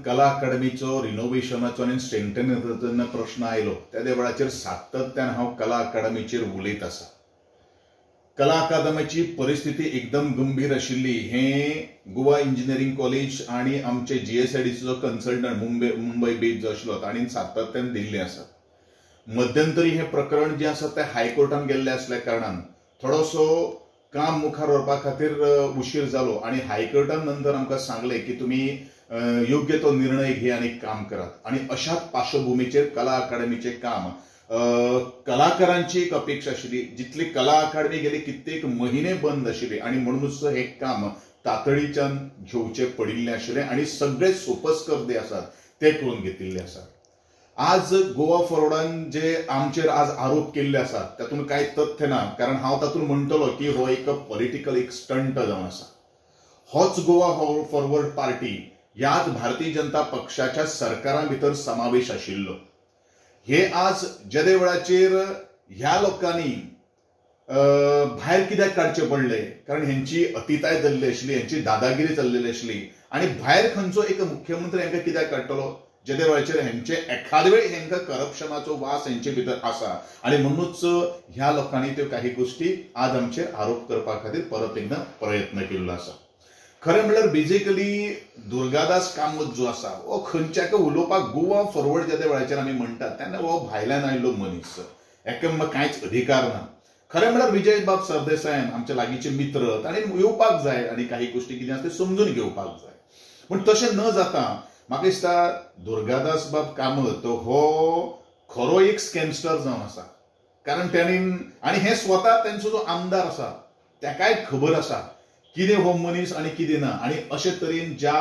कला अकादमीचो रिनोव्हेशनाचो आनी स्ट्रेंथनिंगाचो जेन्ना प्रश्न आयलो त्या वेळाचेर सातत्यान हांव कला अकादमीचेर उलयत आसा. कला अकादमीची परिस्थिती एकदम गंभीर आशिल्ली हें गोवा इंजिनियरींग कॉलेज आनी आमचे जीएसआयडीसीचो कन्सल्टंट मुंबय बेज जो आशिल्लो तांणी सातत्यान दिल्लें आसा. मध्यंतरी हें प्रकरण जें आसा तें हायकोर्टान गेल्लें आसल्या कारणान थोडोसो काम मुखार व्हरपा खातीर उशीर जालो आनी हायकोर्टान नंतर आमकां सांगलें की तुमी योग्य तो निर्णय घे आनी काम करात. आनी अशाच पार्श्वभुमीचेर कला अकादमीचें काम कलाकारांची एक अपेक्षा आशिल्ली, जितली कला अकादमी गेली कित्येक महिने बंद आशिल्ली आनी म्हणूनच हें काम तातडीच्यान घेवचें पडिल्लें आशिल्लें आनी सगळे सोपस्कर जे आसात ते करून घेतिल्ले आसात. आज गोवा फॉरवर्डान जे आमचेर आज आरोप केल्ले आसात तातूंत कांय तथ्य ना, कारण हांव तातूंत म्हणटलो की हो एक पॉलिटिकल एक स्टंट जावन आसा. होच गोवा फॉरवर्ड पार्टी ह्याच भारतीय जनता पक्षाच्या सरकारां भितर समावेश आशिल्लो. हे आज जेदे वेळाचेर ह्या लोकांनी भायर कित्याक काडचें पडलें, कारण हेंची अतिताय जाल्ली आशिल्ली, हेंची दादागिरी चल्लेली आशिल्ली आनी भायर खंयचो एक मुख्यमंत्री हांकां कित्याक काडटलो जेदे वेळाचेर हेंचे एखाद वेळ हेंकां करप्शनाचो वास हेंचे भितर आसा आनी म्हणूच ह्या लोकांनी त्यो काही गोश्टी आज आमचेर आरोप करपा खातीर परत एकदां प्रयत्न केल्लो आसा. खरें म्हणल्यार बेजिकली दुर्गादास कामत जो आसा हो खंयच्याक उलोवपाक गोवा फॉरवर्ड जेदे वेळाचेर आमी म्हणटात तेन्ना हो भायल्यान आयिल्लो मनीस, हेका कांयच अधिकार ना. खरें म्हणल्यार विजय बाब सरदेसायान आमचे लागींचे मित्र ताणें येवपाक जाय आनी काही गोश्टी कितें आसा त्यो समजून घेवपाक जाय, पूण तशें न जाता म्हाका दिसता दुर्गादास बाब कामत हो खरो एक स्कॅमस्टर जावन आसा. कारण ताणें आनी हें स्वता तेंचो जो आमदार आसा ताकाय खबर आसा कितें हो मनीस आनी कितें ना. आनी अशे तरेन ज्या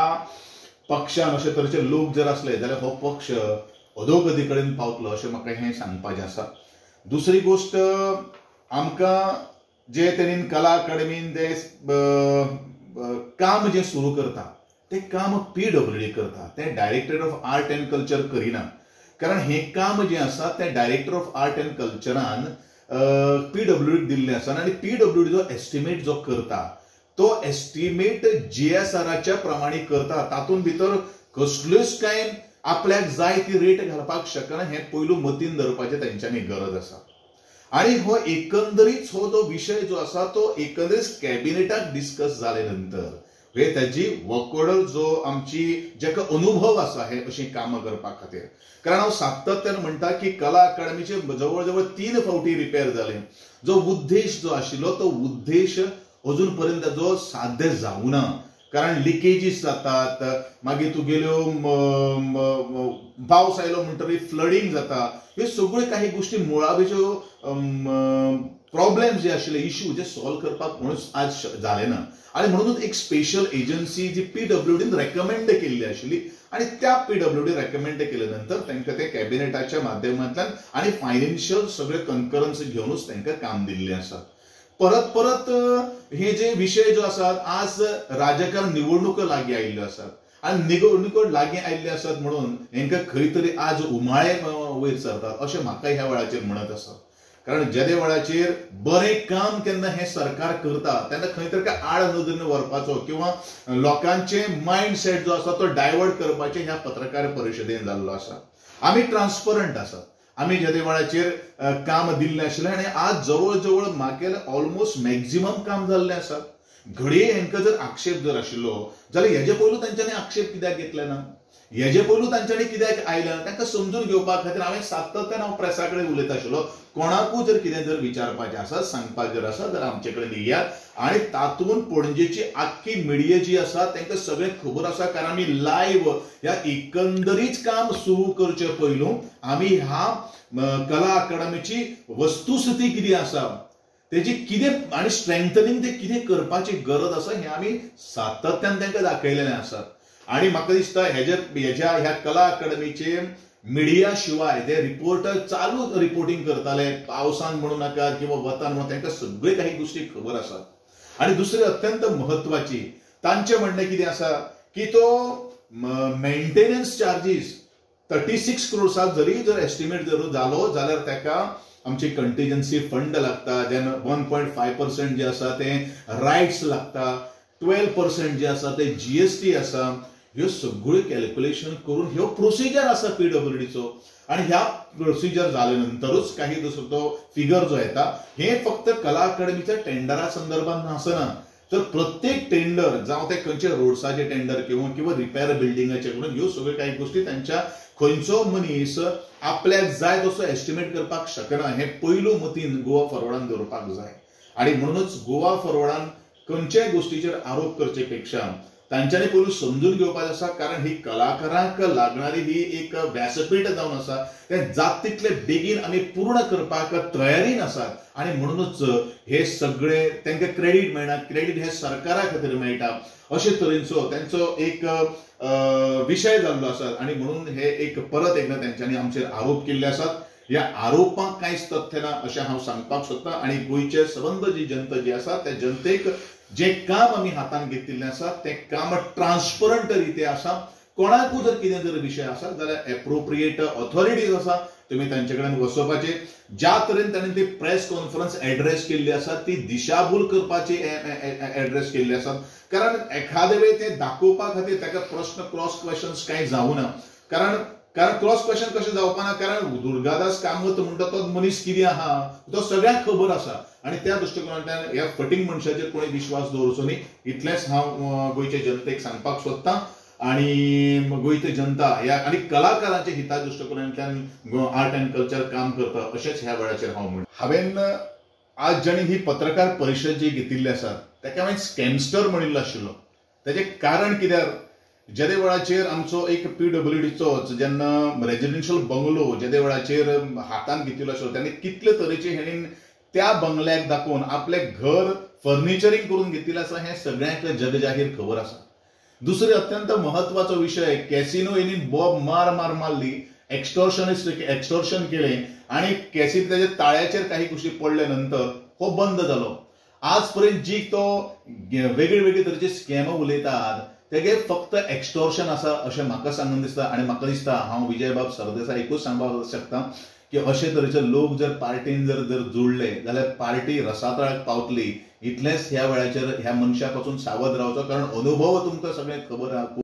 पक्षान अशे तरेचे लोक जर आसले जाल्यार हो पक्ष अधोगती कडेन पावतलो अशें म्हाका हें सांगपाचें आसा. दुसरी गोश्ट, आमकां जे तरेन कला अकादमीन जे काम जें सुरू करता तें काम पीडब्ल्यूडी करता, तें director of art and culture करिना. कारण हें काम जें आसा तें डायरेक्टर ऑफ आर्ट एंड कल्चरान पीडब्ल्यूडीक दिल्लें आसा आनी पीडब्ल्यूडी जो एस्टिमेट जो करता तो एस्टिमेट जीएसआराच्या प्रमाणे करता, तातूंत भितर कसल्योच कांय आपल्याक जाय ती रेट घालपाक शकना हें पयलू मतीन धरपाचें तेंच्यांनी गरज आसा. आनी हो एकंदरीत हो जो विशय जो आसा तो एकंदरीत कॅबिनेटाक डिस्कस जाले नंतर हे ताजी वर्क ऑर्डर जो आमची जाका अनुभव आसा हे अशीं कामां करपा खातीर, कारण हांव सातत्यान म्हणटा की कला अकादमीचे जवळ जवळ 3 फावटी रिपेर जालें, जो उद्देश जो आशिल्लो तो उद्देश अजून पर्यंत जो साध्य जावना, कारण लिकेजीस जातात, मागीर तुगेल्यो पावस आयलो म्हणटकीर फ्लडींग जाता, ह्यो सगळ्यो काही गोश्टी मुळाव्यो प्रॉब्लेम्स जे आशिल्ले इश्यू जे सॉल्व करपाक म्हणून आज जालें ना. आनी म्हणूनच एक स्पेशल एजन्सी जी पीडब्ल्यूडीन रेकमेंड केल्ली आशिल्ली आनी त्या पीडब्ल्यूडी रेकमेंड केले नंतर तांकां ते कॅबिनेटाच्या माध्यमांतल्यान आनी फायनान्शियल सगळे कन्करन्स घेवनूच तांकां काम दिल्लें आसा. परत परत हे जे विशय जो आसात आज राजकारण निवडणुको लागीं आयिल्ल्यो आसात आनी निवडणुको लागीं आयिल्ल्यो आसात म्हणून हेंकां खंय तरी आज उमाळे वयर सरतात अशें म्हाका ह्या वेळाचेर म्हणत आसा. कारण जेदे वेळाचेर बरें काम केन्ना हें सरकार करता तेन्ना खंय तरी काय आड नदरेन व्हरपाचो किंवा लोकांचे मायंड सेट जो आसा तो डायवर्ट करपाचें ह्या पत्रकार परिशदेन जाल्लो आसा. आमी ट्रान्सपरंट आसात, आमी जेदे वेळाचेर काम दिल्लें आशिल्लें आनी आज जवळ जवळ म्हागेलें ऑलमोस्ट मॅक्झिमम काम जाल्लें आसा. घडये हेंकां जर आक्षेप जर आशिल्लो जाल्यार हेजे पयलू तांच्यांनी आक्षेप कित्याक घेतले ना, हेजे पयलू तांच्यांनी कित्याक आयलें, तांकां समजून घेवपा खातीर हांवें सातत्यान हांव प्रेसा कडेन उलयता आशिल्लो. कोणाकूय जर कितें जर विचारपाचें आसा, सांगपाक जर आसा जाल्यार आमचे कडेन येयात आनी तातूंत पणजेची आख्खी मिडिया जी आसा तांकां सगळें खबर आसा, कारण आमी लायव्ह ह्या एकंदरीत काम सुरू करचे पयलू आमी ह्या कला अकादमीची वस्तुस्थिती कितें आसा तेजी कितें आनी स्ट्रेंथनिंग ते कितें करपाची गरज आसा हें आमी सातत्यान तांकां दाखयलेलें आसा. आनी म्हाका दिसता हेज्या ह्या कला अकादमीचे मिडिया शिवाय ते रिपोर्टर चालू रिपोर्टिंग करताले, पावसान म्हणू नाका किंवा वतान म्हणून, तांकां सगळे काही गोश्टी खबर आसात. आनी दुसरी अत्यंत म्हत्वाची तांचें म्हणणें कितें आसा की तो मेंटेनन्स चार्जीस 36 क्रोर्साक जरी जर एस्टिमेट जर जालो जाल्यार ताका आमची कंटिजन्सी फंड लागता, देन 1.5% जे आसा तें रायट्स लागता, 12% जे आसा ते जीएसटी आसा. ह्यो सगळ्यो कॅल्क्युलेशन करून ह्यो प्रोसिजर आसा पीडब्ल्यूडीचो आनी ह्या प्रोसिजर जाले नंतरूच काही दुसरो तो फिगर जो येता. हे फक्त कला अकादमीच्या टेंडरा संदर्भात आसना, तर प्रत्येक टेंडर जावं ते खंयचे रोड्साचे टेंडर किंवा रिपेर बिल्डिंगाचे करून ह्यो सगळ्यो काही गोष्टी त्यांच्या खंयचो मनीस आपल्याक जाय तसो एस्टिमेट करपाक शकना हें पयलू मतीन गोवा फॉरवर्डान दवरपाक जाय. आनी म्हणूनच गोवा फॉरवर्डान खंयच्याय गोष्टीचेर आरोप करचे पेक्षा तांच्यांनी पयलू समजून घेवपाचें आसा, कारण ही कलाकारांक लागणारी ही एक व्यासपीठ जावन आसा, तें जात तितले बेगीन आमी पूर्ण करपाक तयारीन आसात. आनी म्हणूनच हे सगळे तांकां क्रेडीट मेळना, क्रेडीट हे सरकारा खातीर मेळटा अशे तरेचो तांचो एक विशय जाल्लो आसा. आनी म्हणून हे एक परत एकदां तांच्यांनी आमचेर आरोप केल्ले आसात. ह्या आरोपांक कांयच तथ्य ना अशें हांव सांगपाक सोदतां. आनी गोंयचे सबंद जी जनता जी आसा त्या जनतेक जे काम आमी हातान घेतिल्लें आसा तें काम ट्रान्सपरंट रिते आसा. कोणाकूय जर कितें जर विशय आसा जाल्यार एप्रोप्रिएट ऑथॉरिटीज आसा, तुमी तांचे कडेन वचपाचें. ज्या तरेन तांणी ती प्रेस कॉन्फरन्स एड्रेस केल्ली आसा ती दिशाभूल करपाची एड्रेस केल्ली आसा, कारण एखादे वेळ तें दाखोवपा खातीर ताका प्रश्न क्रॉस क्वेश्चन्स कांय जावना, कारण क्रॉस क्वेश्चन कशें जावपा ना, कारण दुर्गादास कामत म्हणटा तो मनीस कितें आहा तो सगळ्यांक खबर आसा. आनी त्या दृश्टिकोनांतल्यान ह्या फटींग मनशाचेर कोणी विश्वास दवरचो न्ही इतलेंच हांव गोंयचे जनतेक सांगपाक सोदतां. आनी गोंयची जनता ह्या आनी कलाकारांच्या हिता दृश्टिकोनांतल्यान आर्ट अँड कल्चर काम करता अशेंच ह्या वेळाचेर हांव म्हणटा. हांवें आज जाणी ही पत्रकार परिशद जी घेतिल्ली आसा ताका हांवें स्कॅमस्टर म्हणिल्लो आशिल्लो. ताचें कारण कित्याक, जेदे वेळाचेर आमचो एक पीडब्ल्यूडीचोच जेन्ना रेजिडेन्शियल बंगलो जेदे वेळाचेर हातान घेतिल्लो आशिल्लो तेन्ना कितले तरेचे हेणीन त्या बंगल्याक दाखोवन आपलें घर फर्निचरींग करून घेतिल्लें आसा हें सगळ्यांक जगजाहीर खबर आसा. दुसरी अत्यंत महत्वाचो विशय, कॅसिनो हेणीन बॉब मार मार मारली, एक्स्टॉर्शन केलें आनी कॅसिनो ताच्या ताळ्याचेर काही गोष्टी पडले नंतर हो बंद जालो. आज पर्यंत जी तो वेगळे वेगळे तरेचे स्कॅम उलयतात तेगे फक्त एक्स्टॉर्शन आसा अशें म्हाका सांगून दिसता. आनी म्हाका दिसता हांव विजयबाब सरदेसाय एकूच सांगपाक शकता की अशे तरेचे लोक जर पार्टीन जर जर जुळ्ळे जाल्यार पार्टी रसातळाक पावतली. इतलेंच ह्या वेळाचेर ह्या मनशा पासून सावध रावचो, कारण अनुभव तुमकां सगळें खबर आहा.